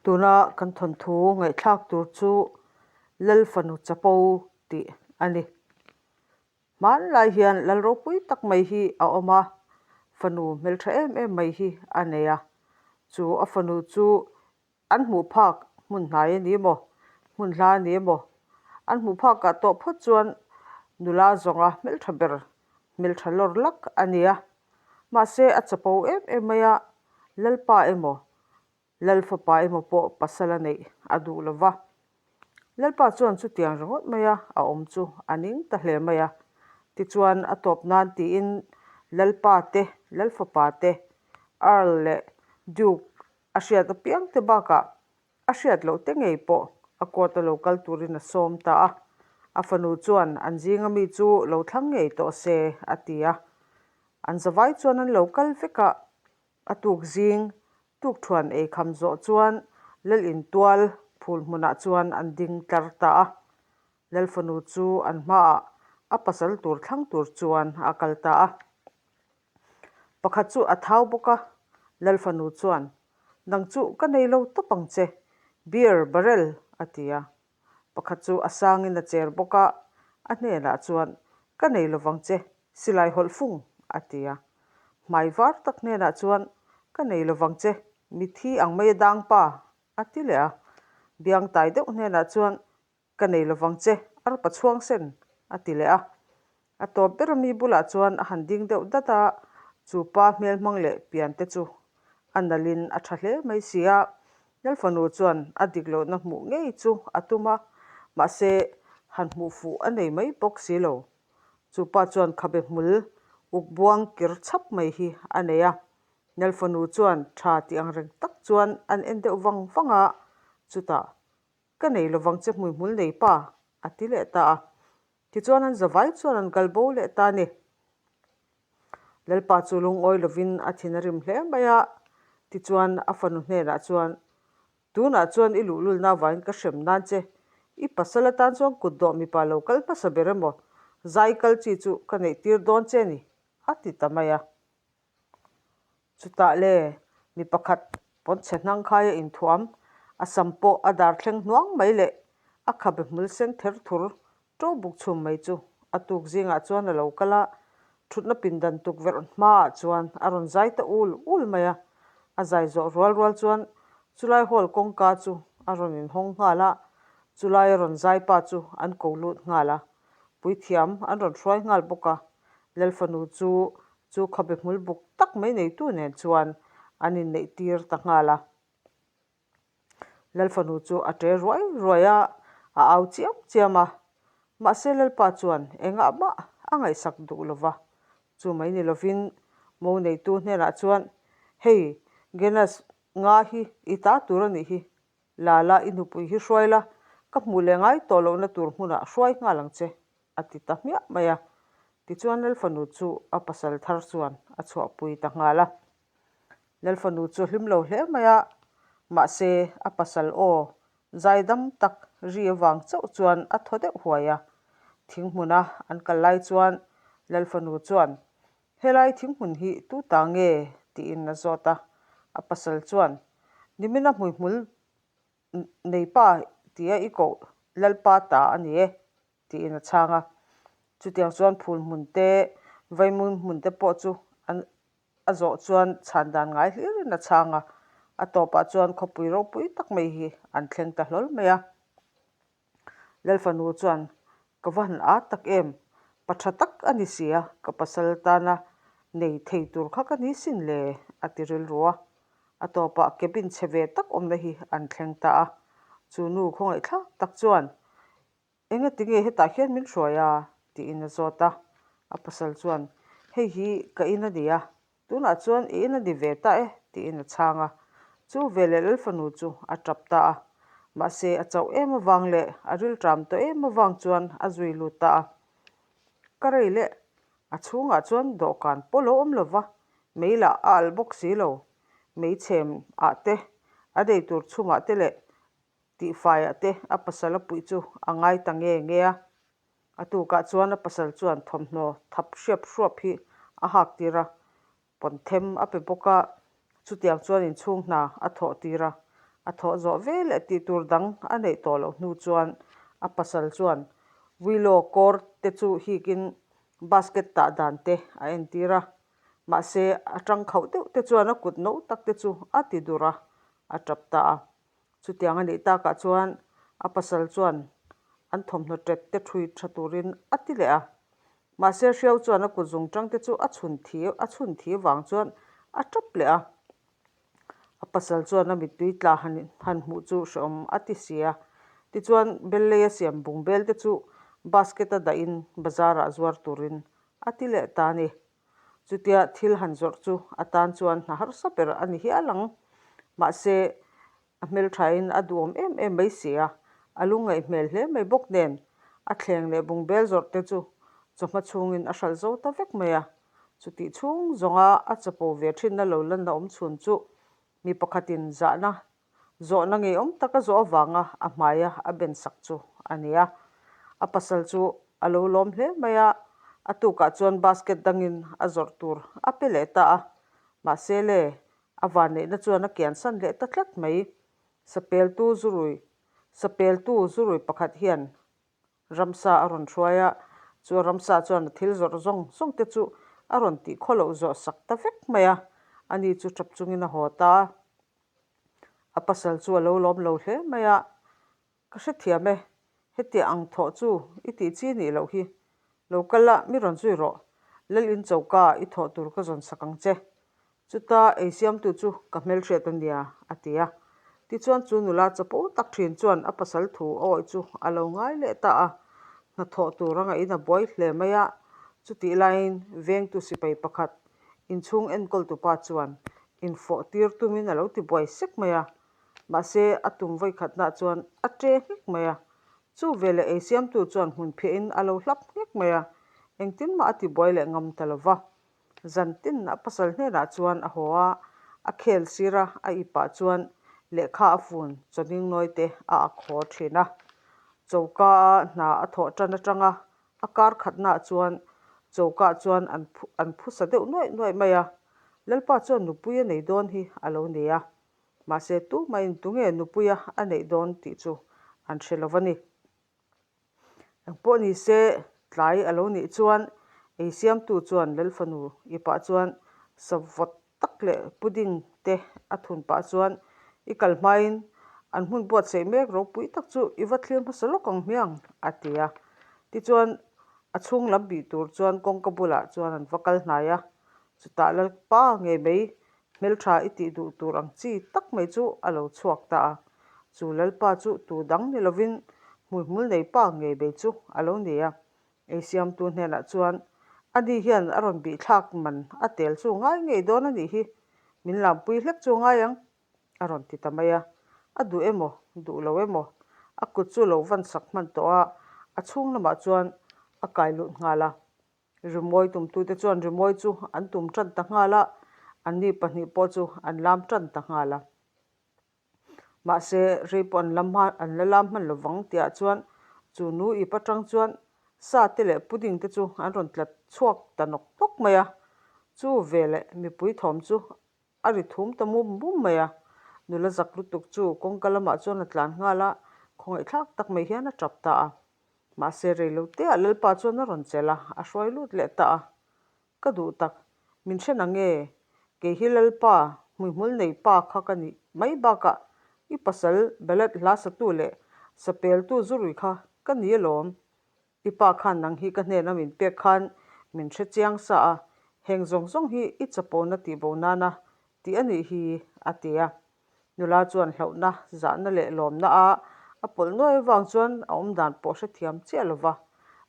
Tuna kan thawnthu ngaihthlak tur chu Lal Fanu Chapo tih a ni. Hmanlai hian lal ropui tak mai hi a awm a, fanu hmeltha em em mai hi a nei a. Chu a fanu chu An hmuh phak hmun hnai a ni maw? Hmun hla a ni emaw? An hmuh phakah tawh phawt chuan nula zawnga hmeltha ber, hmeltha lawr lak a ni a. Mahse, a chapo em em mai a, Lalpa emaw, Lalfapa emaw pawh pasal a neih a duh lo va. Lalpa chuan chutiang ringawt mai a a awm chu a ning ta hle mai a. Tichuan, a tawp nan tiin Lalpa te, Lalfapa te, Earl leh Duke A hriat apiang te bakah a hriat loh te ngei pawh a court a lo kal turin a sawm ta a. A fanu chuan an zinga mi chu lo thlang ngei tawh se a ti a. An zavai chuan an lo kal vek a, a tuk zing tukthuan ei kham zawh chuan Lal intual phul hmunah chuan an ding tlar ta a. Lal fanu chu an hmaah a pasal tur thlang tur chuan a kal ta a. Pakhat chu a thau bawk a, Lal fanu chuan, Nang chu ka nei lo tawp ang che, beer barrel, a ti a. Pakhat chu a sangin a cher bawk a, a hnenah chuan, Ka nei lovang che, silai hawlh fung, a ti a. Hmai var tak hnenah chuan, Ka nei lovang che, mithi ang mai a dang pa, a ti leh a. Biang tai deuh hnenah chuan, Ka nei lovang che, arpa chhuang sen, a ti leh a. A tawp ber ami bulah chuan a han ding deuh dat a, chu pa hmel hmang leh pian te chu a nalhin a tha hle mai si a. Lalfanu chuan a dik lohna hmuh ngei chu a tum a, mahse han hmuh fuh a nei mai bawk si lo. Chu pa chuan khabe hmul uk buang kir chhap mai hi a nei a. Lalfanu chuan tha tih angreng tak chuan an en deuh vang vang a, chutah Ka nei lovang che hmuihmul nei pa, a ti leh ta a. Tichuan an zavai chuan an kal bo leh ta a ni. Lalpa chu lungawi lovin a thin a rim hle mai a, tichuan a fanu hnenah chuan, Tunah chuan i luhlulna avangin ka hrem nan che, i pasal atan chuan kut dawh mipa lo kal hmasa ber emaw, zai kal chi chu ka neih tir dawn che ni, a ti ta mai a. Chutah le, mi pakhat pawnchhe hnang khaia inthuam, a sam pawh a dar thleng hnuang mai leh a khabe hmul sen ther thur to buk chhum mai chu a tuk zingah chuan a lo kal a, thutna pindan tukverh hmaah chuan a rawn zai ta ul ul mai a. A zai zawh rual rual chuan chulai hall kawngka chu a rawn inhawng nghal a, chulai a rawn zai pa chu an ko lut nghal a, puithiam an rawn hruai nghal bawk a, Lalfanu chu Chu khabe hmul buk tak mai neitu nen chuan an inneih tir ta nghal a. Lalfanu chu a ṭe ruai ruai a, a au chiam chiam a. Mahse Lalpa chuan engah mah a ngaihsak duh lo va. Chu mai ni lovin mo neitu hnenah chuan, Hei, Genas nga hi i ta tur a nih hi, Lala i nupui hi hruai la, ka hmuh leh ngai tawh lohna tur hmunah hruai nghal ang che. a ti ta hmiah mai a. Tichuan Lalfanu chu a pasal thar chuan a chhuahpui ta nghal a. Lalfanu chu a hlim lo hle mai a, mahse a pasal aw zaidam tak ri avang chauh chuan a thaw deuh huai a. Thinghmuna an kal lai chuan Lalfanu chuan, Helai thinghmun hi tu ta nge? tiin a zawt a. A pasal chuan, Nimina hmuihmul nei pa tia i koh Lalpa ta a ni e. tiin a chhang a. Chutiang chuan phul hmun te, vaimum hmun te pawh chu an a zawh chuan chhan dan ngai hlirin a chhang a. A tawpah chuan khawpui ropui tak mai hi an thleng ta hlawl mai a. Lalfanu chuan, Ka va han ât tak em? Pa tha tak a ni si a, ka pasal tana nei thei tur kha ka ni sin le, a ti rilru a. A tawpah cabin chhe ve tak awmna hi an thleng ta a. Chu nu khawngaihthlak tak chuan Engati nge hetah hian min hruai a? tiin a zawt a. A pasal chuan, Hei hi ka in a ni a, tunah chuan i in a ni ve ta e, tiin a chhang a. Chu veleh Lalfanu chu a tap ta a. Mahse, a chauh em avang leh a rilṭam tawh em avang chuan a zui lut ta a. Ka rei leh, a chhungah chuan dawhkan pawh lo awm lo va, mei lah a alh bawk si lo. Mei chhem ah te, a nei tur chhumah te leh Tihfaiah te a pasal a puih chu a ngai ta nge nge a. A tukah chuan a pasal chuan thawmhnaw thap hriap hruap hi a hak tir a, pawn them a pe bawk a, chutiang chuan inchhung hna a thawh tir a. A thawh zawh ve leh tih tur dang a neih tawh loh hnu chuan a pasal chuan Willow kawr te chu hikin basket tah dan te a entir a. Mahse, a tang khauh deuh te chuan a kut no tak te chu a ti dur a, a tap ta a. Chutiang a nih takah chuan a pasal chuan an thawmhnaw ṭet te ṭhui ṭha turin a ti leh a. Mahse, hriau chuan a kut zungṭang te chu a chhun thi a chhun thi vang chuan a ṭap leh a. A pasal chuan a mittui tla han han hmuh chu hrehawm a ti si a. Tichuan, Bellei a siam bungbel te chu basket a dahin bazar ah zuar turin a ti leh ta a ni. Chutia thil han zawrh chu a tan chuan hna harsa ber a ni hial ang. Mahse, a hmelthain a duhawm em em mai si a, a lungngaih hmel hle mai bawk nen a thleng leh bungbel zawrh te chu chawhma chhungin a hralh zo ta vek mai a. Chutih chhung zawnga a chapo ve thinna lo lanna awm chhun chu mi pakhatin zahna Zawhna ngeiawm taka zawh avanga a hmaia a ben sak chu a ni a. A pasal chu a lo lawm hle mai a, a tukah chuan basket dangin a zawrh tur a pe leh ta a. Mahse le, a vanneihna chuan a kiansan leh ta tlat mai. Sapeltu zurui Sapeltu zurui pakhat hian Ramsa a rawn hruai a, chu ramsa chuan a thil zawrh zawng zawng te chu a rawn tih khaw loh zawh sak ta vek mai a, ani chu tap chungin a haw ta a. A pasal chu a lo lawm lo hle mai a, Ka hrethiam e, hetiang ang thawh chu i tih chi nih loh hi, lo kal a, mi rawn zui rawh, Lal in choka i thawh tur ka zawn sak ang che. Chuta ei siamtu chu ka hmelhriat a nia, a ti a. Tichuan chu nula chapo tak thin chuan a pasal thu a awih chu a lo ngai leh ta a, hnathawh tur a ngaih in a buai hle mai a. Chutih laiin vengtu sipai pakhat inchhung enkawltu pa chuan infawh tir tumin a lo ti buai sek mai a, mahse a tum vawikhatnah chuan a ṭe nghek mai a. Chu veleh ei siamtu chuan hmun phiahin a lo hlap nghek mai a, engtin mah a ti buai leh ngam ta lo va. Zan tin a pasal hnenah chuan a haw a, a khel sir a, a ipah chuan lehkha a fun chawning nawi te a ak haw thin a. Choka a hna a thawh tan atanga a kar khatnaah chuan choka chuan an an phusa deuh nuaih nuaih mai a, Lalpa chuan nupui a nei dawn hi a lo nei a, mahse tumahin tunge nupuia a neih dawn tih chu an hre lo va ni. Engpawh ni se, tlai a lo nih chuan ei siamtu chuan Lalfanu i pah chuan savawt tak leh pudding te a thun pah chuan i kal hmain an hmun buatsaih mek ropui tak chu i va thlir hmasa lawk ang hmiang a ti a. Tichuan a chhung lam bih tur chuan kawngka bulah chuan an va kal hnai a, chutah Lalpa ngei mai Hmeltha i tih duh tur ang chi tak mai chu a lo chhuak ta a. Chu Lalpa chu tu dang ni lovin hmuihmul nei pa ngei bei chu a lo ni a. Eisiamtu hnenah chuan, Ani hian a rawn bihthlak man a tel chu ngai ngei dawn a nih hi, min lampui hlek chu ngai ang, a rawn ti ta mai a. A duh emaw, duh lo emaw, a kut chu lo van sak hman tawh a, a chhung lamah chuan a kai lut nghal a. Rimawi tumtute chuan rimawi chu an tum tan ta nghal a, anni pahnih pawh chu an lam tan ta nghal a. Mahse, rei pawh an lam hma an la lam hman lo vang tihah chuan chu nu ip atang chuan sa te leh pudding te chu an rawn tlat chhuak ta nawk nawk mai a. Chu veleh mipui thawm chu a ri thum ta mum mum mai a. Nula zak lutuk chu kawngka lamah chuan a tlan nghal a, khawngaihthlak tak mai hian a tap ta a. Mahse reiloteah Lalpa chuan a rawn chelh a, a hruai lut leh ta a. Ka duh tak, min hre na nge? Kei hi Lalpa, hmuihmul nei pa kha ka nih mai bakah i pasal ballad hla satu leh sapeltu zurui kha ka ni alawm. I pa khan nang hi ka hnena min pek khan min hre chiang sa a, heng zawng zawng hi i chapona tihbo nana tih a nih hi, a ti a. Nula chuan hlauhna, zahna leh lawmna a a pawlh nuai avang chuan a awmdan pawh hrethiam chiah lova,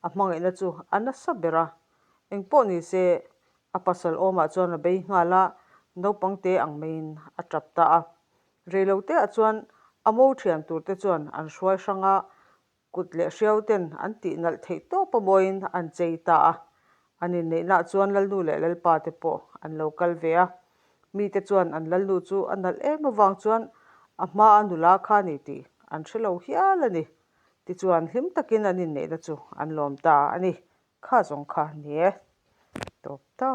a hmangaihna chu a nasa ber a. Engpawh ni se, a pasal awmah chuan a bei nghal a, naupang te ang maiin a tap ta a. Reiloteah chuan a mo thian turte chuan an hruai hrang a, Kut leh hriau ten an tih nalh theih tawp a mawiin an chei ta a. An inneihnaah chuan Lalnu leh Lalpa te pawh an lo kal ve a. Mite chuan an Lalnu chu a nalh em avang chuan a hmaa nula kha a ni tih an hre lo hial a ni. Tichuan hlim takin an inneihna chu an lawm ta a ni. Kha zawng kha ni e. Tawp ta.